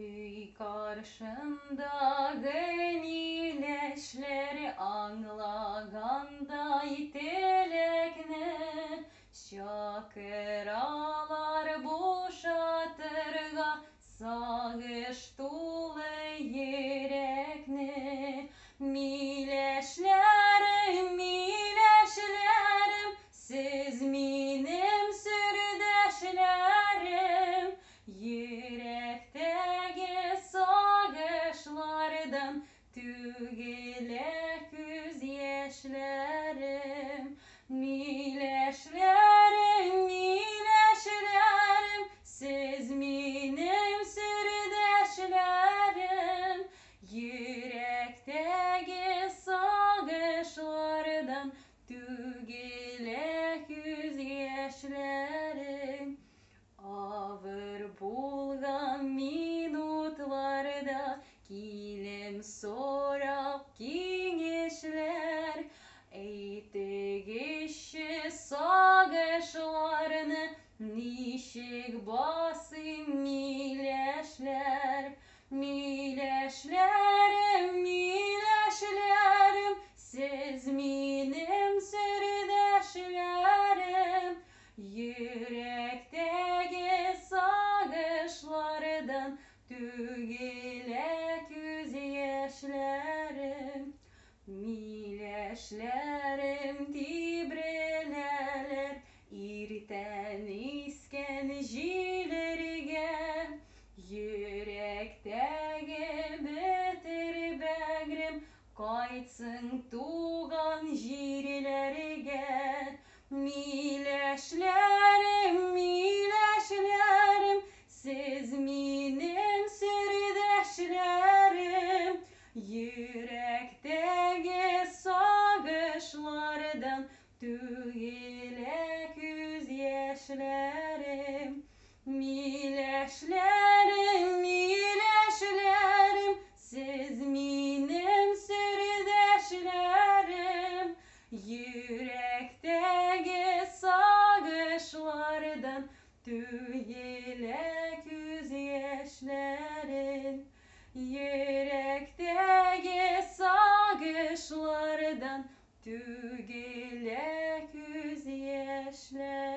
Өй каршындагы миләшләр аңлагандай теләкне чакыралар бушатырга сагыш тулы йөрәкне. Миләшләрем, миләшләрем, сез минем сердәшләрем, йөрәктәге сагышлардан түгелә күз яшьләрем. Миләшләрем, миләшләрем, сез минем сердәшләрем, йөрәктәге сагышлардан түгелә күз яшьләрем. Авыр булган минутларда киләм сорап киңәшләр. Әйтегезче, сагышларны ничек басыйм, миләшләр? Миләшләрем, миләшләрем, сез минем сердәшләрем, йөрәктәге сагышлардан түгелә күз яшьләрем. Миләшләрем тибрәләләр иртән искән җилләргә. Йөрәктәге бетер бәгърем кайтсын туган җирләргә. Миләшләрем, миләшләрем, сез минем сердәшләрем, йөрәктәге сагышлардан түгелә күз яшьләрем. Миләшләрем, миләшләрем, сез минем сердәшләрем, йөрәктәге сагышлардан түгелә күз яшьләрем. Йөрәктәге сагышлардан түгелә күз яшьләрем.